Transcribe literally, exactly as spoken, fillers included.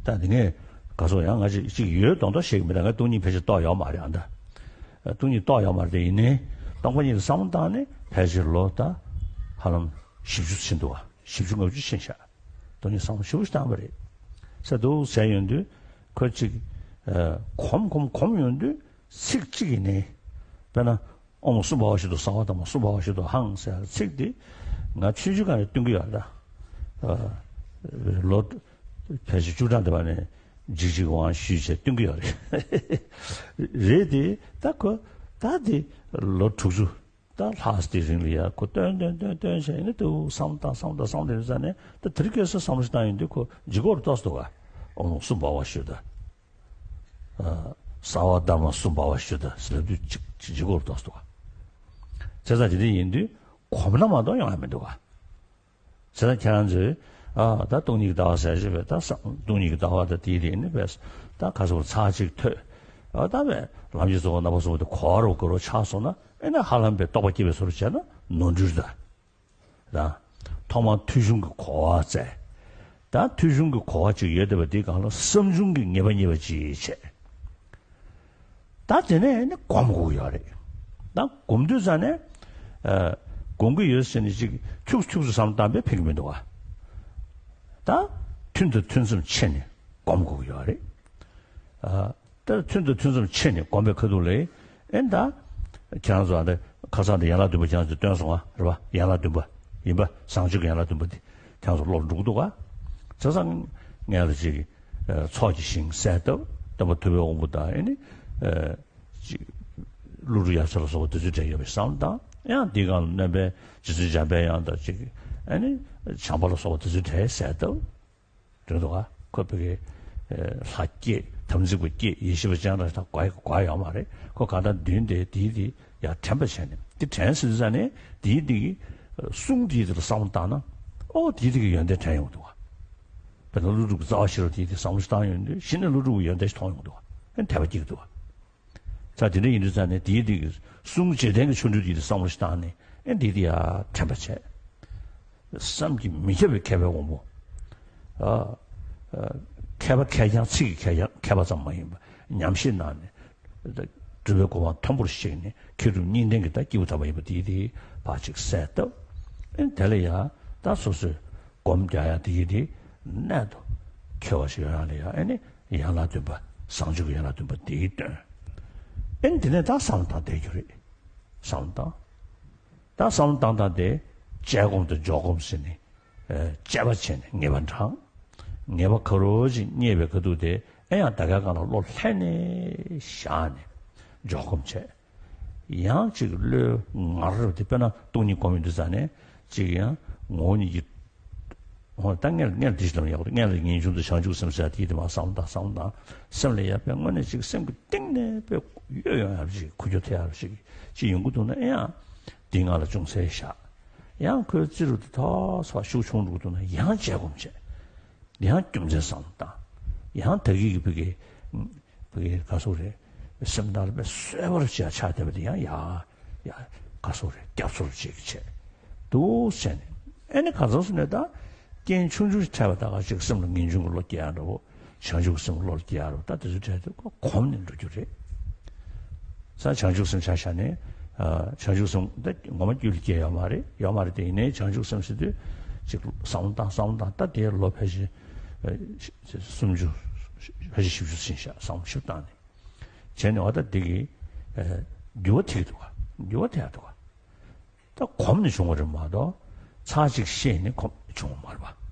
ད་དེ་ངས་ག་སོ་ཡང་ང་ཅིག་ཅིག་ཡོད་མདོག་མདོག་བཤད་ཀྱི་མི་འདུག་ང་སྟོང་ཉིད་ཕལ་ཆེར་རྟོགས་ཡོད་མ་རེད། ཨ་ད་སྟོང་ཉིད་རྟོགས་ཡོད་མ་རེད། དེ་ཡིན་ནའི་སྟོང་པ་ཉིད་ལ་བསམ་བློ་བཏང་ནས་ཕལ་ཆེར་ལོ་ད་ཧ་ལམ་བཞི་བཅུ་ཕྱིན་འདུག་བ། བཞི་བཅུ་ལྔ་བཅུ་ཕྱིན་ཤག་སྟོང་ཉིད་བསམ་བློ་ཞེ་པོ་ཞིག་བཏང་བ་རེད། ཟེར་འདུག་ཟེར་ཡོང་དུས་ཁོ་ཅིག་ཨ་གོམས་གོམས་གོམས་ཡོང་དུས་ཚིག་གཅིག་ཡིན་ནའི་དཔེར་ན། ཨོཾ་གསུམ་པ་བ་ཞིག་ཏུ། གསང་བ་དང་པོ་གསུམ་པ་བ་ཞིག་ཏུ་ཧཱུྃ་ཟེར་ཚིག་འདི་ང་ཆུང་ཆུང་སྒང་ནས་སྟོན་གྱི་ཡོད་རེད་ད། ལོ་ཕལ་ཆེར་བཅུ་གྲངས་དེ་བ་ནས་འཇིགས་འཇིགས་དབང་ཞུས་བྱས་སྟོན་གྱི་ཡོད་རེད། རེད་དེ་ད་ཁོ་ད་དེ་ལོ་དྲུག་ཅུ་ད་ལྷག་དེ་རིང་ལ་ཡ་ཁོ་སྟོན་སྟོན་སྟོན་སྟོན་བྱས་ནས་དུ་བསམ་བཏང་བསམ་བཏང་བསམ་བཏང་ཡོད་ས་ནས་ད་དེ་རིང་ཁ་སང་བསམ་བློ་ཞིག་བཏང་ཡོང་དུས་ཁོ་ལྗིད་ཁོག་རུ་ཏོག་ཙམ་འདུག་ག་ཨོཾ་གསུམ་པ་བ་ཞིག་ཏུ། གསང་བ་དྷརྨ་གསུམ་པ་བ་ཞུ་དང་ཟེར་དུས་ཅིག་ཅིག་ཅིག་གོ་རུ་ཏོག་ཙམ་འདུག་ག་བྱས་ཙང་དེ་འདྲ་ཡིན་དུས་གོམས་ན་མ་གཏོགས་ཡོང་ཡ་མི་འདུག་ག་བྱས་ཙང་ཁྱེད་རང་ཚོས་ཨ་ད་སྟོང་ཉིད་ཀྱི་ལྟ་བ་ཟེར་བཞིན་པས་ད་སང་སྟོང་ཉིད་ཀྱི་ལྟ་བ་ད་དེའི་རིགས་ནི་པས་ད་ག་སོ་ཚར་གཅིག་ཐོས། ཨ་ད་པས་ལམ་གྱི་རྩ་བ་རྣམ་པ་གསུམ་པོ་དེ་གོ་བ་རུ་གོ་རུ་ཆགས་སོང་ན་ཨེ་ན་ཧ་ལམ་པའི་རྟོགས་པ་སྐྱེ་བའི་བཟོ་འདྲ་བྱས་ན་ནོར་འཁྲུལ་ད། ད། ཐོག་མར་ཐོས་བྱུང་གི་གོ་བ་བཙལ། ད་ཐོས་བྱུང་གི་གོ་བ་ཅིག་ཡོད་བསྡད་པ་འདིའི་སྒང་ལ་བསམ་བྱུང་གི་ངེས་པ་རྙེད་པ་ཅིག་བྱས། ད་དེ་ནས་ནི་སྒོམ་དགོས་ཀྱི་ཡོད་རེད། ད་སྒོམ་དུས་ཙ་ནས། ཨ། སྒོམ་གྱི་ཡོད་ཟེར་ནས་ཅིག་ཁྱུག་ཁྱུག་ཙམ་བསམ་བཏང་པས་ཕན་གྱི་མི་འདུག་བ། ད། ཐུན་དང་ཐུན་མཚམས་ཕྱེ་ནས་སྒོམ་དགོས་ཀྱི་ཡོད་རེད། ཨ། ད་ཐུན་དང་ཐུན་མཚམས་ཕྱེ་ནས་སྒོམ་པའི་ཁ་ཐུག་ལ། ཨེ་ད། ཁྱེད་རང་ཚོ་ཨ་འདྲ་ཁ་སང་དུ་ཡན་ལག་བདུན་པ་ཁྱེད་རང་ཚོས་སྟོན་སོང་ང་རེད་པ། ཡན་ལག་བདུན་པ་ཡིན་པ། བཟང་སྤྱོད་ཀྱི་ཡན་ལག་བདུན་པ་དེ་ཁྱེད་རང་ཚོ་བློར་འགྲོ་གི་འདུག་ག་བྱས་ཙང་ངས་ལ་ཅིག་ཚོགས་ཀྱི་ཞིང་གསལ་བཏབ། སྟོན་པ་ཐུབ་པའི་དབང་པོ་དང་ཨེ་ནི། ཅིག་ཀླུ་སྒྲུབ་ཡབ་སྲས་ལ་སོགས་པ་དེ་ཚོའི་གྲས་ཡོད་པའི་བསམ་བཏང་། ཡང་འདིའི་སྒང་ལ་སྣོན་པའི་རྗེ་བཙུན་འཇམ་པའི་དབྱངས་དང་ཅིག་ཨེ་ནི། བྱམས་པ་ལ་སོགས་པ་དེ་ཚོའི་གྲས་གསལ་བཏབ། རེད་འདུག་ག་ཁོ་བོད་ཀྱི་ལྷ་སྐྱེས། དམ་ཚིག་པ་སྐྱེས། ཡེ་ཤེས་པ་སྤྱན་རས་གཟིགས་དགོས་ཡོད་མ་རེད། ཁོ་གང་ལྟར་མདུན་དེ་དེའི་དེ་ཡར་དྲན་པ་བྱས་ནས་དེ་དྲན་ཟེར་དུས་ཙ་ནས་དེའི་དེ་གསུང་དེའི་དེ་ལ་བསམ་བློ་བཏང་ན། ཨོ་དེའི་དེ་གི་ཡོན་ཏན་དྲན་ཡོང་འདུག་ག་དཔེར་ན་ཀླུ་སྒྲུབ་ཀྱི་རྩ་བ་ཤེས་རབ་དེའི་དེ་བསམ་བློ་ཞིག་བཏང་ཡོང་དུས་གཞི་ནས་ཀླུ་སྒྲུབ་ཀྱི་ཡོན་ཏན་ཞིག་མཐོང་ཡོང་འདུག་ག་དད་པ་སྐྱེ་གི་འདུག་ག་ད་དེ་འདྲ་ཡིན་དུས་ཙ་ནས་དེའི་དེ་གི་གསུང་རྗེས་དྲན་གྱི་ཆོ་འཕྲུལ་དེའི་དེ་བསམ་བློ་ཞིག་བཏང་ནས་ཨེ་དེའི་དེ་ཡར་དྲན་པ་བྱས། བསམ་གྱིས་མི་ཁྱབ་པའི་མཁས་པའི་དབང་པོ། ཨ། ཨ། མཁས་པ་མཁས་རྐྱང་ཚིག་གི་མཁས་རྐྱང་མཁས་པ་ཙམ་མ་ཡིན་པ་ཉམས་བཞེས་གནང་ནས། སྒྲུབ་པའི་གོ་འཕང་མཐོན་པོར་གཤེགས་ནས་མཁས་གྲུབ་གཉིས་ལྡན་གྱི་ད་སྐྱེས་བུ་དམ་པ་ཡིན་པ་དེའི་དེ་ཕར་ཅིག་གསལ་བཏབ། ཨེ་དེ་ལ་ཡང་ད་སོ་སོས་སྒོམ་རྒྱག་ཡ་དེའི་དེ་གནད་དུ་འཁེལ་བ་ཞིག་ཡོང་ཡ་ལ་ཡང་ཨེ་ནི་ཡན་ལག་བདུན་པ་བཟང་སྤྱོད་ཀྱི་ཡན་ལག་བདུན་པ་དེའི་སྟོན། ཨེ་ནི་དེ་ནས་ད་བསམ་བློ་བཏང་བསྡད་རྒྱུ་རེད། བསམ་བློ་བཏང་། ད་བསམ་བློ་བཏང་སྟངས་དེ་དཔྱད་སྒོམ་དང་འཇོག་སྒོམ་ཟེར་ནས། ཨ། དཔྱད་པ་བྱས་ནས་ངེས་པ་དྲངས། ངེས་པ་ག་རེ་ཅིག་རྙེད་པའི་ཁ་ཐུག་དེ་ཨེ་ཡང་ད་གའི་སྒང་ལ་བློ་ལྷན་ནེ་བཞག་ནས་འཇོག་སྒོམ་བྱས། ཡང་ཅིག་བློའི་ངར་དེ་དཔེར་ན་སྟོང་ཉིད་སྒོམ་ཡོང་དུས་ཙ་ནས་ཅིག་ཡང་ངོ་བོ་ཉིད་ཀྱི། འོ་ད་སྔོན་ལ་སྔོན་ལ་དེ་ཞིག་ལ་ཡག་པོ་འདུག་སྔོན་ལ་ངེས་འབྱུང་དང་བྱང་ཆུབ་སེམས་ཟེར་དེའི་དེ་མར་བསམ་བློ་བཏང་། བསམ་བློ་བཏང་། སེམས་ལ་ཡ་དཔེ་དངོས་གནས་ཅིག་སེམས་ཀྱི་གཏིང་ནས་དཔེ་གཡོ་ཡོང་ཡག་ཅིག་ཁུ་ཁྱུར་ཐེབས་ཡག་ཅིག་ཅིག་ཡོང་གི་འདུག་ན་ཨེ་ཡང་། དེའི་ངང་ལ་ཅུང་ཟད་བཞག་ཡང་ཁོའི་རྩིས་རུ་དེ་ཐོག་ཚོགས་ཤུགས་ཆུང་འགྲོ་གི་འདུག་ན་ཡང་དཔྱད་སྒོམ་བྱས། ཡང་རྒྱུ་མཚན་བསམ་བློ་བཏང་། ཡང་ད་གིན་གྱི་བོད་ཀྱི་བོད་ཀྱི་ག་སོག་རེད། སེམས་ནང་ལ་དཔེ་གསོད་པར་བྱས་ཆགས་བསྡད་པ་དེ་ཡང་ཡ་ཡ་ག་སོག་རེད། རྒྱ་མཚོར་བྱེད་ཀྱི་བྱས་འདུག་ཟེར་ནས། ཨེ་ནི་ག་ཚོད་སོང་ནས་ད་རྐྱེན་ཆུང་ཆུང་ཞིག་འཕྲད་པ་ད་ག་ཅིག་སེམས་ལ་ངེས་འབྱུང་གི་བློ་སྐྱེ་ཡག་འདྲ་བོ། བྱང་ཆུབ་སེམས་བློ་ལ་སྐྱེ་ཡག་རུ་ད་དེ་ཚོ་འཕྲད་དུས་ཁོ་གོམས་ནས་འགྲོ་རྒྱུ་རེད། ས་བྱང་ཆུབ་སེམས་ཆ་བཞག་ནས། ཨ། བྱང་ཆུབ་སེམས་འདི་ངོ་མ་རྒྱུད་ལ་སྐྱེ་ཡོད་མ་རེད། ཡོད་མ་རེད། དེ་ཡིན་ནའི་བྱང་ཆུབ་སེམས་ཟེར་དུས་ཅིག་བསམ་བློ་བཏང་། བསམ་བློ་བཏང་། ད་དེའི་ལོ་ཕལ་ཆེར་ཨ་སུམ་ཅུ། ཕལ་ཆེར་བཞི་བཅུ་ཟིན་ཤག་བསམ་བློ་ཞིབ་བཏང་ནས་བྱས་ནས། འོ་ད་འདི་གི་ཨ་འགྱུར་བ་ཐེབས་འདུག་ག་འགྱུར་བ་ཐེབས་འདུག་ག་ད་གོམས་ནས་བྱུང་བ་རེད་མ་གཏོགས་ཚར་གཅིག་བཤད་ནས་གོམས་ནས་བྱུང་བ་མ་རེད་པ།